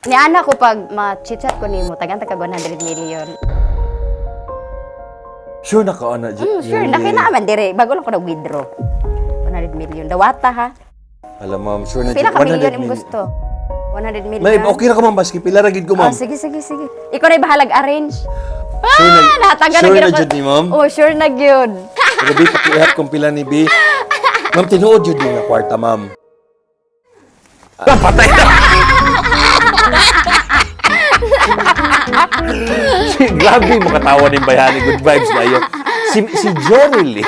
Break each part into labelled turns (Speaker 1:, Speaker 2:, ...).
Speaker 1: Ni ana ko pag ma-chit-chat ko nimo, tagan ta kag 100 million.
Speaker 2: Sure na ka, ana?
Speaker 1: Sure, na kay naa man dire. Bago lang ko nag-withdraw. 100 million. Dawata ha.
Speaker 2: Alam, ma'am, sure na
Speaker 1: Pila ka
Speaker 2: 100
Speaker 1: million imong
Speaker 2: million.
Speaker 1: gusto? 100 million.
Speaker 2: May, okay ra ka, ma'am, baski pila ra gid ko, ma'am.
Speaker 1: Oh, sige, sige, sige. Ikaw na bahalag arrange.
Speaker 2: Sure na,
Speaker 1: Ah, nataga
Speaker 2: sure
Speaker 1: na
Speaker 2: na
Speaker 1: gyud ako.
Speaker 2: jud ni ma'am.
Speaker 1: Oh, sure na gyud.
Speaker 2: Pero bi, pakihat kung pila ni B. Ma'am, tinuod yun nga kwarta, ma'am. Ah, patay na! Grabe mo katawa ni Bayani. Good vibes na yun. Si Jerry Lee.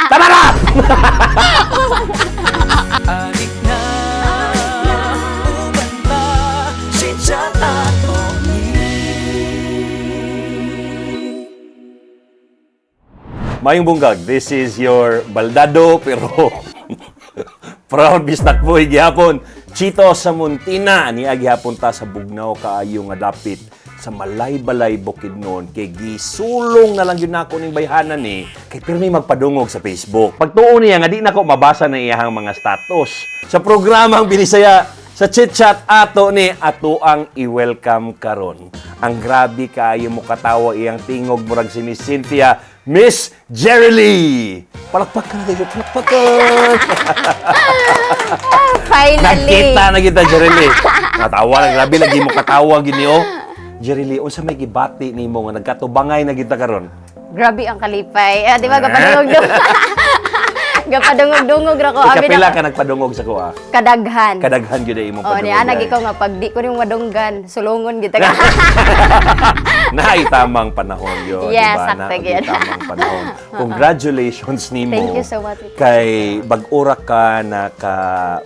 Speaker 2: Tama na!
Speaker 3: Anik na uban ta si Chata
Speaker 2: Mayong bunggag, this is your baldado pero proud bistak boy gihapon. Chito sa Muntina niya gihapon ta sa bugnaw kaayo nga dapit sa Malaybalay Bukidnon kay gisulong na lang yun nako ning bayhanan ni kay pirmi magpadungog sa Facebook. Pagtuo niya nga di nako mabasa na iyahang mga status. Sa programang Binisaya sa Chit Chat ato ni ato ang i-welcome karon. Ang grabe kaayo mo katawa iyang tingog murag si Miss Cynthia, Miss Jerry Lee. Palakpakan kayo, palakpakan.
Speaker 1: Finally.
Speaker 2: Nagkita na kita, Jerry Lee. Natawa na, grabe lagi mo katawa gini oh. Jerry Lee, unsa may gibati nimo nga nagkatubangay na kita karon?
Speaker 1: Grabe ang kalipay. Ah, di ba gapadungog-dungog? Gapadungog-dungog ra ko. Abi
Speaker 2: Ikapila
Speaker 1: na
Speaker 2: ka nagpadungog sa kuha.
Speaker 1: kadaghan.
Speaker 2: Kadaghan gyud ay imong
Speaker 1: Oh,
Speaker 2: padungog.
Speaker 1: ni ana
Speaker 2: ay.
Speaker 1: ikaw nga pag di ko nimo madunggan, sulungon gid ka.
Speaker 2: Naay tamang panahon yun,
Speaker 1: Yes,
Speaker 2: di ba?
Speaker 1: sakto
Speaker 2: Naay
Speaker 1: gyud.
Speaker 2: tamang panahon. Congratulations nimo.
Speaker 1: Thank you so much.
Speaker 2: Kay bag-ora ka na ka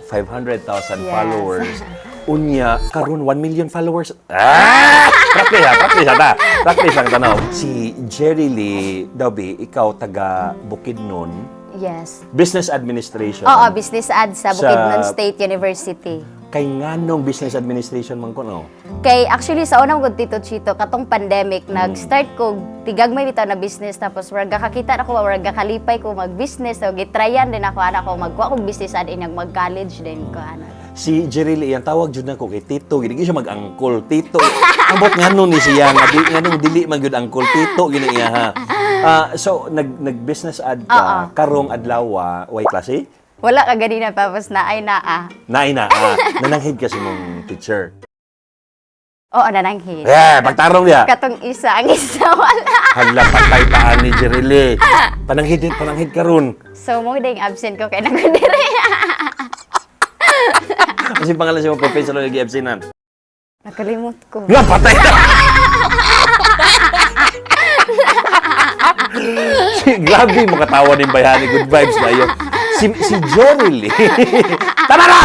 Speaker 2: 500,000 followers. Unya, karon 1 million followers. Ah! Practice ha, practice ha ta. Practice ang tanaw. Si Jerry Lee Dobby, ikaw taga Bukidnon,
Speaker 1: Yes.
Speaker 2: Business Administration.
Speaker 1: Oo, business ad sa Bukidnon State University.
Speaker 2: Kay nganong business administration man ko no?
Speaker 1: Kay actually sa unang gud, Tito Chito, katong pandemic nag-start ko tigagmay bitaw na business, tapos murag kakakita na ko, murag kakalipay ko mag-business, so gitryan din ako ana ko magkuha kog business ad inyang mag-college din ko ana.
Speaker 2: Si Jerry Lee, ang tawag jud nako kay Tito, gini siya mag-angkol, Tito. Ambot ngano ni siya nga di nganong dili man gyud angkol, Tito gini iya ha. Ah, so nag nag business ad ka karong adlaw way klase?
Speaker 1: Wala ka ganina tapos na ay naa.
Speaker 2: Naay na, ah, nananghid kasi mong teacher.
Speaker 1: Oo, nananghid.
Speaker 2: Eh, pagtarong niya.
Speaker 1: Katong isa, ang isa wala.
Speaker 2: Hala, patay pa ni Jerry Lee. Pananghid din, pananghid karon.
Speaker 1: So mo ding absent ko kay nagudire.
Speaker 2: Kasi pangalan siya mong professor ng absenan.
Speaker 1: Nakalimot ko.
Speaker 2: Nga, patay na! Grabe mo katawa ni Bayani. Good vibes na yun. Si Jerry Lee. Tama na!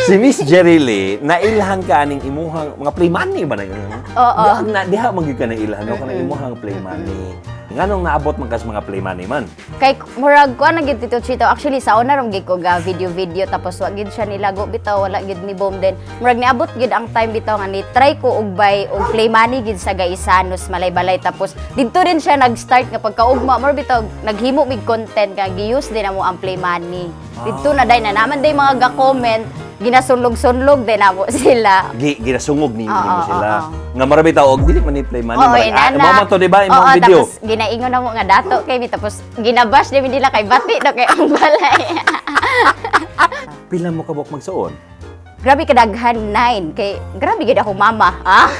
Speaker 2: Si Miss Jerry Lee, nailhan ka aning imuhang, mga play money ba na yun?
Speaker 1: Oo.
Speaker 2: Na, diha man gyud ka nailhan, no? Kanang imuhang play money. Nganong naabot man kas mga play money man?
Speaker 1: Kay murag ko na gid, Tito Chito, actually sa una rom gid ko ga video video, tapos wa gid siya nilago bitaw, wala gid ni boom. Then murag niabot gid ang time bitaw nga ni try ko og buy og play money gid sa Gaisanos Malaybalay, tapos didto din siya nag-start nga pagkaugma murag bitaw naghimo mig content nga gi-use din amo ang play money didto na day na naman day mga ga-comment, ginasunlog-sunlog din amo sila.
Speaker 2: Ginasungog ni
Speaker 1: Oo,
Speaker 2: nimo sila.
Speaker 1: oo.
Speaker 2: Nga marami tao og dili man ni play money.
Speaker 1: Oo,
Speaker 2: Marag, ah,
Speaker 1: inana.
Speaker 2: mao man to di ba imong
Speaker 1: Oo,
Speaker 2: video?
Speaker 1: tapos ginaingon na mo nga dato kay mi, tapos ginabash din mi nila kay bati daw kay ang balay.
Speaker 2: Pila mo kabok magsuon?
Speaker 1: Grabe kadaghan, 9 kay grabe gid ako mama. Ah.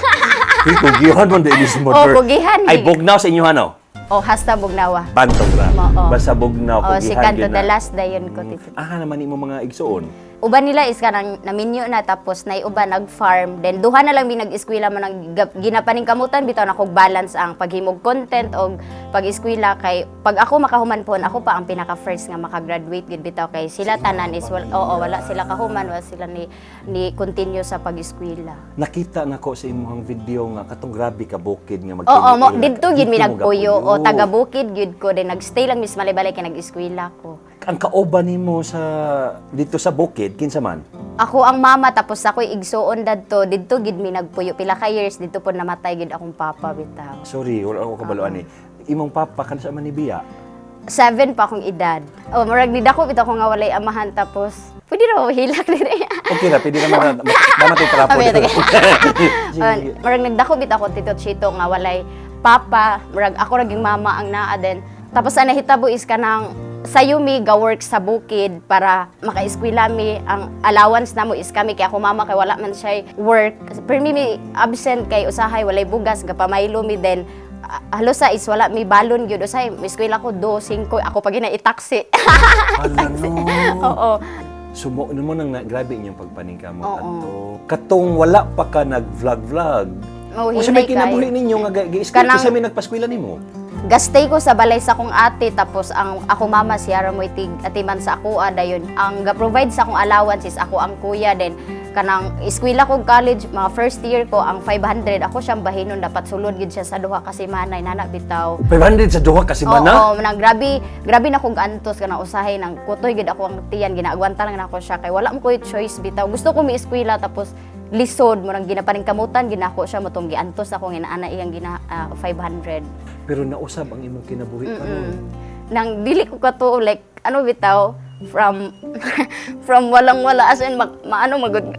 Speaker 2: Hey, kugihan man di is mother.
Speaker 1: Oh, kugihan,
Speaker 2: Ay,
Speaker 1: eh.
Speaker 2: bugnaw sa inyo ano?
Speaker 1: Oh, hasta bugnawa.
Speaker 2: Bantog ra.
Speaker 1: Oo.
Speaker 2: Basta bugnaw,
Speaker 1: Oh,
Speaker 2: kugihan
Speaker 1: si kanto
Speaker 2: gyud
Speaker 1: the
Speaker 2: na.
Speaker 1: last dayon ko, Tito.
Speaker 2: Ah, naman imo mga igsuon.
Speaker 1: Uban nila is kanang naminyo na, tapos nay uban nag-farm. Then duha na lang mi nag-eskwela man ang ginapaning kamutan bitaw na kog balance ang paghimog content og pag-eskwela, kay pag ako makahuman po, ako pa ang pinaka first nga makagraduate gid bitaw, kay sila tanan is wala, oo, wala sila kahuman, wala sila ni continue sa pag-eskwela.
Speaker 2: Nakita nako sa imong video nga katong grabe ka bukid nga
Speaker 1: Oo, mo
Speaker 2: magtinil-ila ka.
Speaker 1: didto gid mi
Speaker 2: Didto mo
Speaker 1: nagpuyo o
Speaker 2: gapuyo.
Speaker 1: taga bukid gid ko, then nagstay lang mis Malaybalay kay nag-eskwela ko.
Speaker 2: Ang kauban nimo sa dito sa bukid kinsa man?
Speaker 1: Ako ang mama, tapos ako'y igsuon dadto, didto gid mi nagpuyo pila ka years, didto po namatay gid akong papa bitaw.
Speaker 2: Sorry, wala ako kabaluan eh. Imong papa kansa man ni biya?
Speaker 1: 7 pa akong edad. Oh, murag ni dako bitaw ko nga walay amahan, tapos pwede ra mo hilak diri.
Speaker 2: Okay ra, pwede naman na damat trapo.
Speaker 1: Okay, okay. Murag nagdako bitaw ko, Tito Chito, nga walay papa, murag ako ra gyung mama ang naa din. Tapos ang nahitabo is kanang sayo mi ga-work sa bukid para maka-eskwela mi. Ang allowance namo is kami kay ako mama kay wala man siya work. Pero mi absent kay usahay walay bugas, gapamaylo mi. Then halos sa is wala mi balon gyud. Usahay eskwela ko 2 5, ako pa gina i-taxi.
Speaker 2: Ala no.
Speaker 1: Oo.
Speaker 2: So mo nang grabe inyong pagpaningkamot
Speaker 1: Oo.
Speaker 2: adto. Katong wala pa ka nag-vlog-vlog.
Speaker 1: Oh,
Speaker 2: Unsa may
Speaker 1: hinay
Speaker 2: kinabuhi
Speaker 1: kayo.
Speaker 2: ninyo nga gi-eskwela
Speaker 1: Kanang-
Speaker 2: kinsa may nagpaskwela nimo?
Speaker 1: Gastay ko sa balay sa akong ate, tapos ang ako mama siya ra mo'y tig atiman sa ako dayon ang ga-provide sa akong allowance is ako ang kuya. Then kanang eskwela ko college, mga first year ko, ang 500 ako siyang bahinon, dapat sulod gid siya sa 2 ka semana, inana bitaw.
Speaker 2: 500 sa 2 ka semana?
Speaker 1: Oo, nang grabe, grabe na kong antos kana usahay nang kutoy gid ako ang tiyan, ginaagwanta lang nako siya kay wala mo koy choice bitaw. Gusto ko mi-eskwela tapos lisod mo nang ginapaningkamutan ginako siya motong giantos ako nga inaana iyang gina 500.
Speaker 2: Pero nausab ang imong kinabuhi karon.
Speaker 1: Nang dili ko katuo, like ano bitaw, from from walang wala, as in maano magud.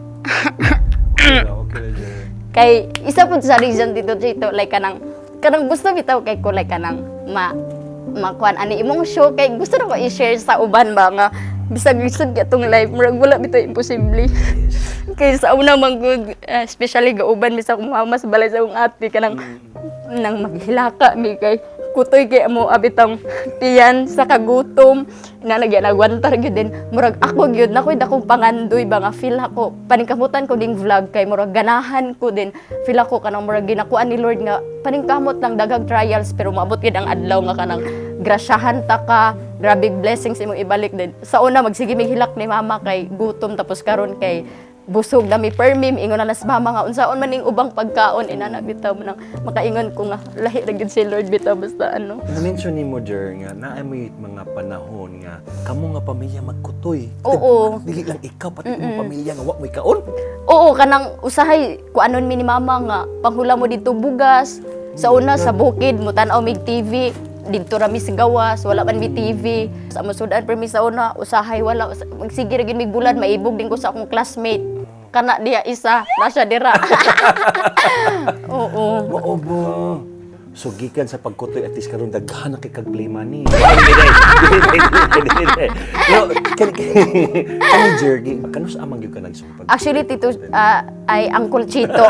Speaker 2: Okay ra, okay ra, Jer.
Speaker 1: Kay isa pud sa reason dito dito, like kanang kanang gusto bitaw kay ko, like kanang makuan ani imong show kay gusto na ko i-share sa uban ba nga bisag lisod gyud tong life, murag wala bitaw imposible. Kay sa una man gud, especially gauban mi sa akong mama sa balay sa akong ate, kanang nang maghilaka mi kay kutoy kay amo abitang tiyan sa kagutom na nagyan agwantar gyud din. Murag ako gyud nakoy dakong pangandoy ba nga feel ako paningkamutan ko ding vlog kay murag ganahan ko din, feel ako kanang murag ginakuan ni Lord nga paningkamot lang, daghang trials, pero maabot gyud ang adlaw nga kanang grasyahan ta ka, grabe blessings imong ibalik din. Sa una magsige mig hilak ni mama kay gutom, tapos karon kay busog na mi permim, ingon na nas mama nga unsaon man ning ubang pagkaon, inana bitaw mo nang makaingon ko nga lahi ra gyud si Lord bitaw, basta ano.
Speaker 2: Na-mention nimo, Jer, nga naa may mga panahon nga kamo nga pamilya magkutoy.
Speaker 1: Oo.
Speaker 2: Dili lang ikaw, pati imong pamilya nga wa mo'y kaon.
Speaker 1: Oo, kanang usahay kuanon mi ni mama nga panghula mo dito bugas. Sa una sa bukid mo tan-aw mig TV, didto ra mi sa gawas, wala man mi TV. Sa amo sudan permi sa una usahay wala magsige ra gyud mig bulan, maibog din ko sa akong classmate. Kana diya isa, na siya dira. Oo.
Speaker 2: Mao ba? So gikan sa pagkutoy, at least karon daghan na kay kag play money. No, kani Jer, kanus amang gyud ka nagsugpag?
Speaker 1: Actually, Tito, ay Uncle Chito.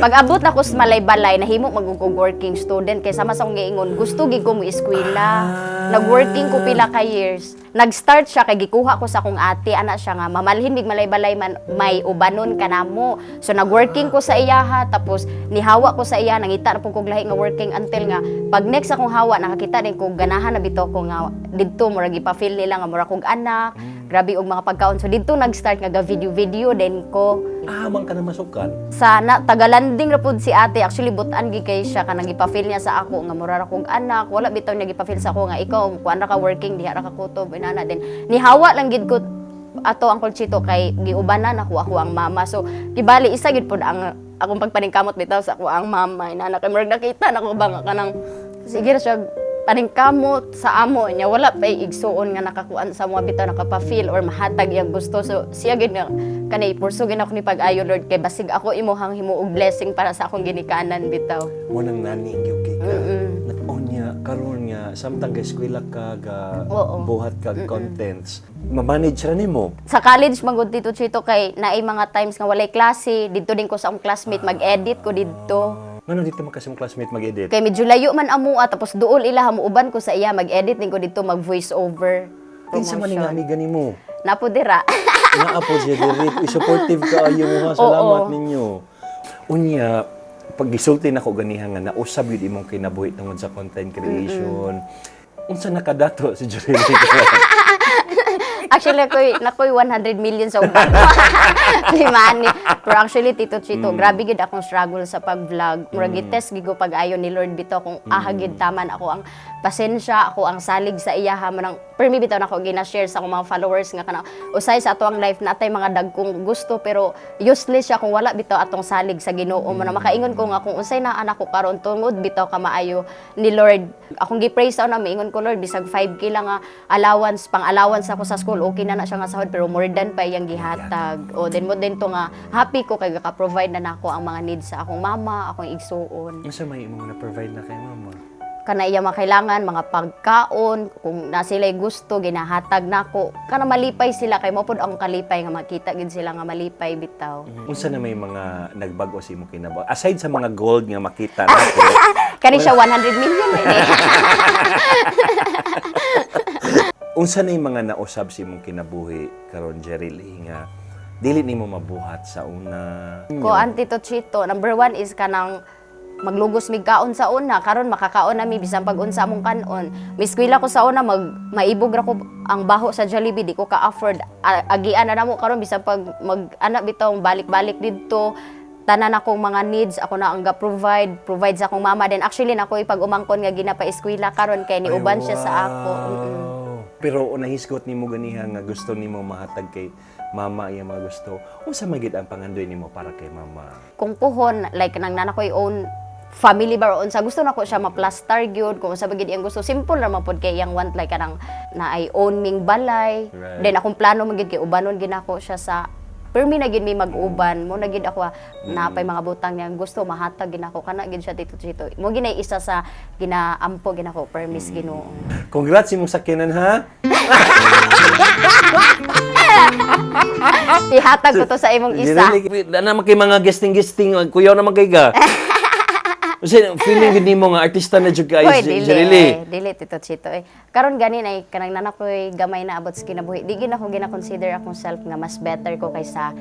Speaker 1: Pag abot na ko sa Malaybalay, nahimo magugog working student. Kay sama sa akong giingon, gusto gid ko mo eskwela. Nag-working ko pila ka years. Nag-start siya kay gikuha ko sa akong ate, ana siya nga mamalhin mig Malaybalay man may ubanon kanamo. So nag-working ko sa iyaha, tapos nihawa ko sa iya, nangita na pud kog lahi nga working until nga pag next akong hawa nakakita din ko ganahan na bitaw ko nga didto murag ipa-feel nila nga murag kog anak, grabe og mga pagkaon. So didto nag-start nga ga video video din ko.
Speaker 2: Ah, man ka na masukan.
Speaker 1: Sa na, tagalanding ra pud si ate. Actually butan gi kay siya kanang gipafeel niya sa ako nga mura ra kog anak. Wala bitaw niya gipafeel sa ako nga ikaw kuan ra ka working diha ra ka kutob, inana din. Nihawa lang gid ko ato, Uncle Chito, kay giubanan ako ako ang mama. So gibali isa gid pud ang akong pagpaningkamot bitaw sa ako ang mama, inana, kay murag nakita nako ba nga kanang sige ra siya paningkamot sa amo niya, wala pay igsuon nga nakakuan sa mga bitaw nakapa-feel or mahatag iyang gusto. So siya gid nga kanay pursugin ako ni pag-ayo, Lord, kay basig ako imuhang himuog blessing para sa akong ginikanan bitaw.
Speaker 2: Mo nang nani gyud kay ka. Unya karon nga samtang ga eskwela ka ga buhat ka contents, ma-manage ra nimo?
Speaker 1: Sa college magud, Tito Chito, kay naay mga times nga walay klase, didto din ko sa akong classmate mag-edit ko didto.
Speaker 2: Ngano dito man kasi mong classmate mag-edit?
Speaker 1: Kay medyo layo man amoa, tapos duol ila, hamuuban ko sa iya mag-edit din ko didto, mag voice over.
Speaker 2: Kinsa man nga amiga nimo?
Speaker 1: Napo dira.
Speaker 2: Naa po siya diri. Uy, supportive kaayo mo ha. Salamat ninyo. Unya, pag gisulti nako ganiha nga nausab yun imong kinabuhi tungod sa content creation. Unsa nakadato si Jeremy?
Speaker 1: Actually, nakoy 100 million sa uban. Limani. Pero actually, Tito Chito, grabe gid akong struggle sa pag-vlog. Murag gitest gid ko pag-ayo ni Lord bitaw kung aha gid taman ako ang pasensya, ako ang salig sa iya ha manang Permi bitaw nako gina-share sa akong mga followers nga kana usay sa ato ang life natay mga dagkong gusto, pero useless siya kung wala bitaw atong salig sa Ginoo mo na makaingon ko nga kung unsay naa nako karon, tungod bitaw kamaayo ni Lord. Akong gi-praise sa una, miingon ko, "Lord, bisag 5K lang nga allowance, pang allowance ako sa school, okay na na siya nga sahod," pero more than pa iyang gihatag. O then mo din to nga happy ko kay ka-provide na nako ang mga needs sa akong mama, akong igsuon.
Speaker 2: Unsa may imong na-provide na kay mama?
Speaker 1: Kana iya mga kailangan, mga pagkaon, kung na sila'y gusto, ginahatag nako. Kana malipay sila kay mo pod ang kalipay nga makita gid sila nga malipay bitaw.
Speaker 2: Unsa na may mga nagbago sa imong kinabuhi? Aside sa mga gold nga makita nako,
Speaker 1: Kani siya 100 million eh.
Speaker 2: Unsa na yung mga nausab sa imong kinabuhi karon, Jerry Lee, nga dili nimo mabuhat sa una?
Speaker 1: Ko Tito Chito, number one is kanang maglugos mig kaon sa una, karon makakaon na mi bisan pag unsa among kanon. Miskwela ko sa una, mag maibog ra ko ang baho sa Jollibee, di ko ka-afford. Agian na namo karon bisan pag mag ana bitaw balik-balik didto. Tanan akong mga needs ako na ang ga-provide, provide sa akong mama. Then actually na ako ipag umangkon nga ginapa-eskwela karon kay niuban siya sa ako.
Speaker 2: Pero nahisgot nimo ganiha nga gusto nimo mahatag kay mama iya mga gusto. Unsa man gid ang pangandoy nimo para kay mama?
Speaker 1: Kung puhon, like nang nana ko'y own family ba or unsa, gusto nako siya ma-plaster gyud kung unsa ba gid iyang gusto. Simple ra man pod kay iyang want, like kanang na ay own ming balay. Then akong plano man gid kay ubanon gid nako siya sa permi na gid mi mag-uban mo na gid ako ah, napay mga butang niya gusto, mahatag gid nako. Kana gid siya, Tito Chito, mo ginay isa sa ginaampo gid nako permis Ginoo.
Speaker 2: Congrats imong sakyanan, ha.
Speaker 1: Ihatag ko to sa imong isa.
Speaker 2: Dili na naman kay mga guesting-guesting, kuyaw naman kay ga. Kasi feeling gid nimo nga artista na jud kaayo
Speaker 1: Hoy,
Speaker 2: si
Speaker 1: dili,
Speaker 2: Jerry Lee.
Speaker 1: eh, dili, Tito Chito. Eh. Karon gani ay kanang nana ko'y gamay na abot sa kinabuhi. Di gid ako gina-consider akong self nga mas better ko kaysa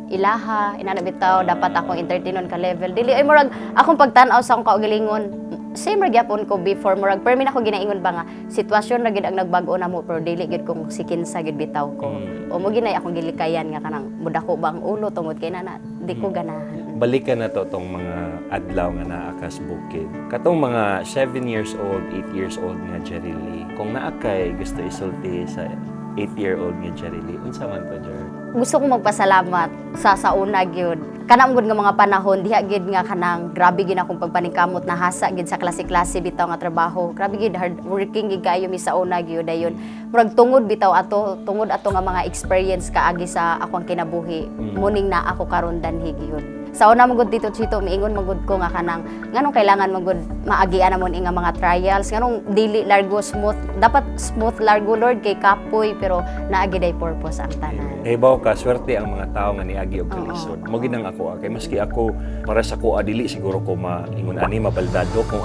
Speaker 1: ilaha, inana bitaw, dapat akong entertainon ka level. Dili ay murag akong pagtan-aw sa akong kaugalingon. Same ra gyapon ko before, murag permi na ako ginaingon ba nga sitwasyon ra gid ang nagbag-o namo, pero dili gid kung si kinsa gid bitaw ko. O mo ginay akong gilikayan nga kanang mudako ba ang ulo tungod kay nana, di ko ganahan.
Speaker 2: Balikan na to tong mga adlaw nga naa ka sa bukid. Katong mga 7 years old, 8 years old nga Jerry Lee. Kung naa kay gusto isulti sa 8-year-old nga Jerry Lee, unsa man to, Jer?
Speaker 1: Gusto ko magpasalamat sa una gyud. Kana gud nga mga panahon diha gyud nga kanang grabe gyud akong pagpaningkamot, nahasa gyud sa klase-klase bitaw nga trabaho. Grabe gyud hard working gyud kaayo mi sa una gyud dayon. Murag tungod bitaw ato, tungod ato nga mga experience kaagi sa akong kinabuhi, muning na ako karon danhi gyud. Sa una man gud, Tito Chito, miingon man gud ko nga kanang nganong kailangan man gud maagian namon nga mga trials, nganong dili largo smooth, dapat smooth largo, Lord, kay kapoy, pero naa giday purpose ang tanan.
Speaker 2: Hibaw ka, swerte ang mga tao nga niagi og kalisod. Mo ginang ako ah, kay maski ako para sa ko dili siguro ko maingon ani mabaldado kung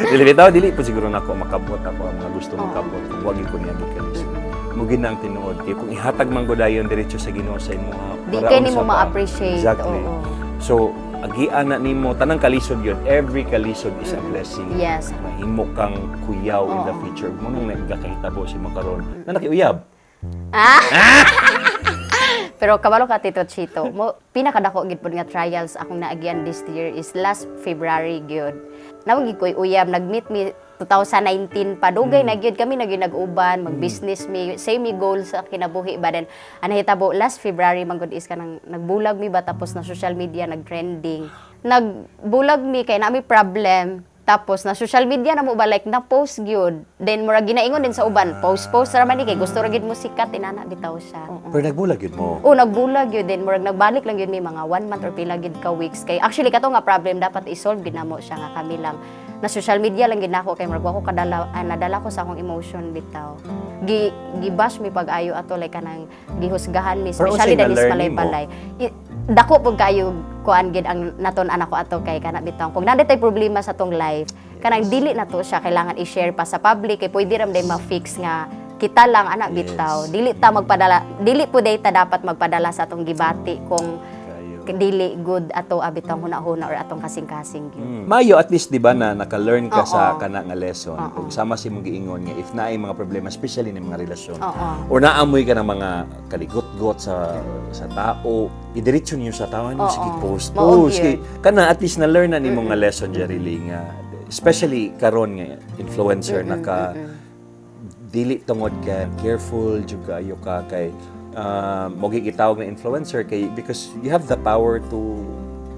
Speaker 2: dili bitaw, dili po siguro nako makabot ako ang mga gusto makabot kung wag gyud ko niagi kalisod. Mo ginang tinuod kay kung ihatag man gud dayon diretso sa Ginoo sa imuha,
Speaker 1: Di
Speaker 2: para
Speaker 1: kay nimo
Speaker 2: unsa pa.
Speaker 1: ma-appreciate.
Speaker 2: Exactly. So agian na nimo tanang kalisod yun. Every kalisod is a blessing. Mahimo kang kuyaw in the future mo nung nagkakahitabo si mo karon na nakiuyab.
Speaker 1: Ah! Pero kabalo ka, Tito Chito, mo pinakadako gid pud nga trials akong naagian this year is last February gyud. Namo gid ko'y uyab, nag-meet mi 2019 pa, dugay na gyud kami naging nag-uban, mag-business mi, same mi goal sa kinabuhi ba. Then ang nahitabo last February man gud is kanang nagbulag mi ba, tapos na social media nag-trending. Nagbulag mi kay nami problem, tapos na social media na mo ba, like na post gyud. Then murag ginaingon din sa uban, post post ra man ni kay gusto ra gyud mo sikat, inana bitaw siya.
Speaker 2: Pero nagbulag yun mo?
Speaker 1: Oh, nagbulag yun din. Murag nagbalik lang yun may mga one month or pila gid ka weeks. Kay actually kato nga problem dapat i-solve gid namo siya nga kami lang. Na social media lang gid nako kay murag wa ko kadala ah, nadala ko sa akong emotion bitaw. Gi gibash mi pag-ayo ato, like kanang gihusgahan mi,
Speaker 2: Pero
Speaker 1: especially
Speaker 2: unsay
Speaker 1: danis
Speaker 2: na-learn nimo?
Speaker 1: palay-palay. Dako pud kayo kuan gid ang naton-an ako ato kay kana bitaw. Kung naa tay problema sa tong life, kanang dili na to siya kailangan i-share pa sa public kay pwede ra man day ma-fix nga kita lang ana bitaw. Dili ta magpadala, dili po day ta dapat magpadala sa atong gibati kung
Speaker 2: Kayo.
Speaker 1: dili good ato abitang huna-huna or atong kasing-kasing gyud.
Speaker 2: Mayo at least, di ba, na naka-learn ka sa kana nga lesson. Kung sama si mong giingon nga if naay mga problema, especially ni mga relasyon. Or naamoy ka ng mga kaligot-got sa tao, idiretso niyo sa tao ano, sige, post
Speaker 1: Mao
Speaker 2: post
Speaker 1: gyud.
Speaker 2: kay kana at least na learn na nimo nga lesson, Jerry Lee, nga especially karon nga influencer na ka, di Dili tungod ka careful jud kaayo ka kay mo gitawag na influencer kay because you have the power to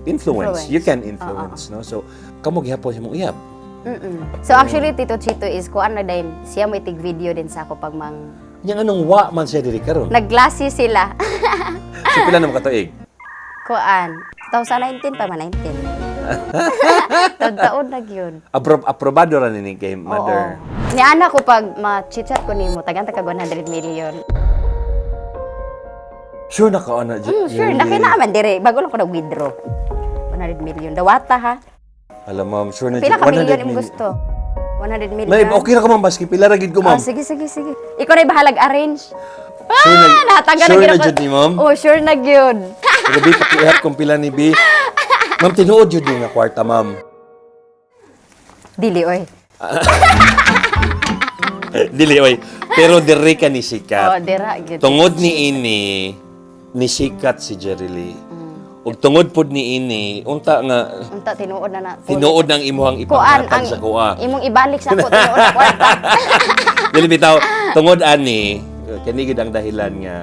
Speaker 2: influence.
Speaker 1: Influence.
Speaker 2: You can influence, no? So kamo gihapon sa imong uyab.
Speaker 1: So actually, Tito Chito, is kuan na din siya, may tig video din sa ako pag mang
Speaker 2: Yang anong wa man siya diri karon?
Speaker 1: Nagklase sila.
Speaker 2: So pila na mo katuig?
Speaker 1: Kuan 2019 pa man, 19. Taon na gyud.
Speaker 2: Aprobado ra ni kay mother.
Speaker 1: Oo. Ni ana ko pag ma-chit-chat ko nimo, tagan ta kag 100 million.
Speaker 2: Sure na ka ana?
Speaker 1: Sure, na kay man dire. Bago lang ko nag-withdraw. 100 million. Dawata ha.
Speaker 2: Alam, ma'am, sure na
Speaker 1: Pila ka
Speaker 2: 100
Speaker 1: million imong
Speaker 2: million.
Speaker 1: gusto? 100 million.
Speaker 2: May okay ra ka, ma'am, baski pila ra gid ko,
Speaker 1: Oh,
Speaker 2: ma'am.
Speaker 1: sige, sige, sige. Ikaw na bahalag arrange.
Speaker 2: Sure na,
Speaker 1: Ah, nataga
Speaker 2: sure
Speaker 1: na
Speaker 2: na
Speaker 1: gyud ako.
Speaker 2: jud ni ma'am.
Speaker 1: Oh, sure na gyud.
Speaker 2: Pero bi, pakiihap kung pila ni bi. Ma'am, tinuod jud ni nga kwarta, ma'am.
Speaker 1: Dili oy.
Speaker 2: Dili oy. Pero diri ka ni sikat.
Speaker 1: Oh, dira gyud.
Speaker 2: Tungod ni ini ni sikat si Jerry Lee. Ug tungod pod ni ini unta nga
Speaker 1: Unta tinuod na na.
Speaker 2: tinuod ang imuhang
Speaker 1: Kuan
Speaker 2: ipanghatag
Speaker 1: ang
Speaker 2: sa kuha.
Speaker 1: imong ibalik sa ako tinuod na kwarta.
Speaker 2: Dili bitaw, tungod ani kani gid ang dahilan nga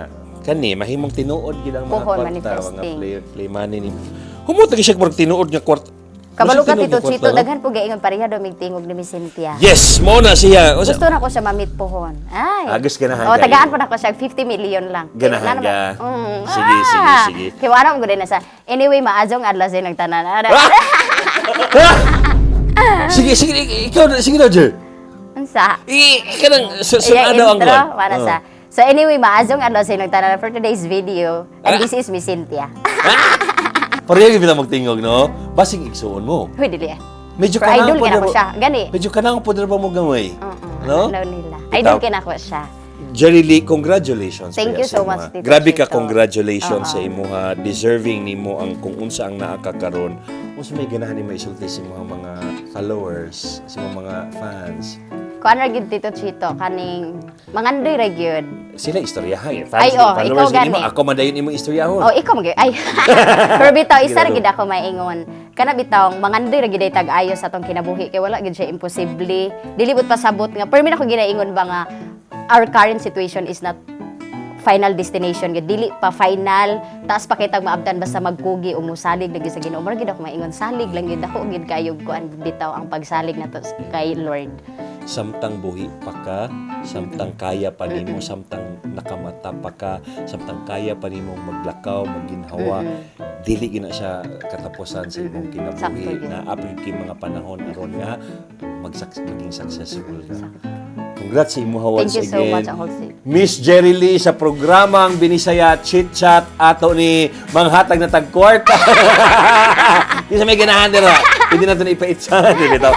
Speaker 2: kani mahimong tinuod gid ang mga
Speaker 1: Puhon,
Speaker 2: kwarta, mga
Speaker 1: manifesting.
Speaker 2: play money ni. Humot lagi siya murag tinuod nga kwarta.
Speaker 1: Kabalo
Speaker 2: Murag
Speaker 1: ka,
Speaker 2: tinuod
Speaker 1: Tito
Speaker 2: nga kwarta,
Speaker 1: Chito,
Speaker 2: no?
Speaker 1: daghan po gaingon pareha daw mig tingog ni Miss Cynthia.
Speaker 2: Yes, mo na siya. Usa-
Speaker 1: Gusto na ko siya mamit pohon. Ay.
Speaker 2: Ah, gusto ganahan
Speaker 1: Oh,
Speaker 2: ka,
Speaker 1: tagaan
Speaker 2: eh.
Speaker 1: po na ko siya 50 million lang.
Speaker 2: Ganahan
Speaker 1: Wala
Speaker 2: ka. Sige, sige, sige.
Speaker 1: Kay wala mo gud na sa. Anyway, maazong adlaw sa nagtanan. Ana.
Speaker 2: Sige, sige, ikaw na, sige na, Jer.
Speaker 1: Unsa?
Speaker 2: I, kanang, sa
Speaker 1: Iya,
Speaker 2: ano ang
Speaker 1: intro,
Speaker 2: goal?
Speaker 1: para
Speaker 2: Oh.
Speaker 1: sa. So anyway, maazong adlaw sa nagtanan for today's video. And
Speaker 2: Ah.
Speaker 1: this is Miss Cynthia.
Speaker 2: Pareho gyud magtingog, no? Basing igsuon mo.
Speaker 1: Huy, dili eh.
Speaker 2: Medyo
Speaker 1: Pero
Speaker 2: kanang
Speaker 1: idol
Speaker 2: po
Speaker 1: kina ko
Speaker 2: na-
Speaker 1: siya. Gani.
Speaker 2: Medyo kanang po ba mo gamay? No?
Speaker 1: Ano nila.
Speaker 2: Bitaw.
Speaker 1: Idol kina ko siya.
Speaker 2: Jerry Lee, congratulations.
Speaker 1: Thank
Speaker 2: pala
Speaker 1: you
Speaker 2: sa
Speaker 1: so
Speaker 2: imuha.
Speaker 1: much, Tito
Speaker 2: Grabe ka,
Speaker 1: Chito.
Speaker 2: congratulations
Speaker 1: Oo.
Speaker 2: sa imuha. Deserving nimo ang kung unsa ang naa ka karon. Unsa may ganahan nimo isulti sa imong mga followers, sa imong mga fans?
Speaker 1: Kuan ra gyud, Tito Chito, kaning mangandoy ra gyud.
Speaker 2: Sila istoryahan. Eh. Fans,
Speaker 1: Ay, oh,
Speaker 2: followers
Speaker 1: ikaw gani.
Speaker 2: nimo. Ako man dayon imong istoryahon.
Speaker 1: Oh, ikaw mag ay. Pero bitaw isa ra
Speaker 2: Sige,
Speaker 1: gid ako maingon. Kana bitaw mangandoy ra gid ay tag-ayo sa atong kinabuhi kay wala gid siya imposible. Dili bud pasabot nga permi na ko ginaingon ba nga our current situation is not final destination gid, dili pa final, taas pa kitag maabtan basta magkugi o musalig lagi sa Ginoo. Mura gid ako maingon, salig lang gid ako gid kayo kuan bitaw ang pagsalig nato kay Lord.
Speaker 2: Samtang buhi pa ka, samtang kaya pa nimo, samtang nakamata pa ka, samtang kaya pa nimo maglakaw, magginhawa, dili gina siya katapusan sa imong
Speaker 1: Sakto
Speaker 2: kinabuhi
Speaker 1: gyud.
Speaker 2: na apil kay mga panahon aron nga maging successful ka. Congrats sa imuha once
Speaker 1: Thank you so
Speaker 2: again.
Speaker 1: much, Uncle Sid.
Speaker 2: Miss Jerry Lee sa programang Binisaya Chit Chat ato ni manghatag na tag kwarta. Di sa may ganahan dira. Hindi natin ipaitsan, di bitaw.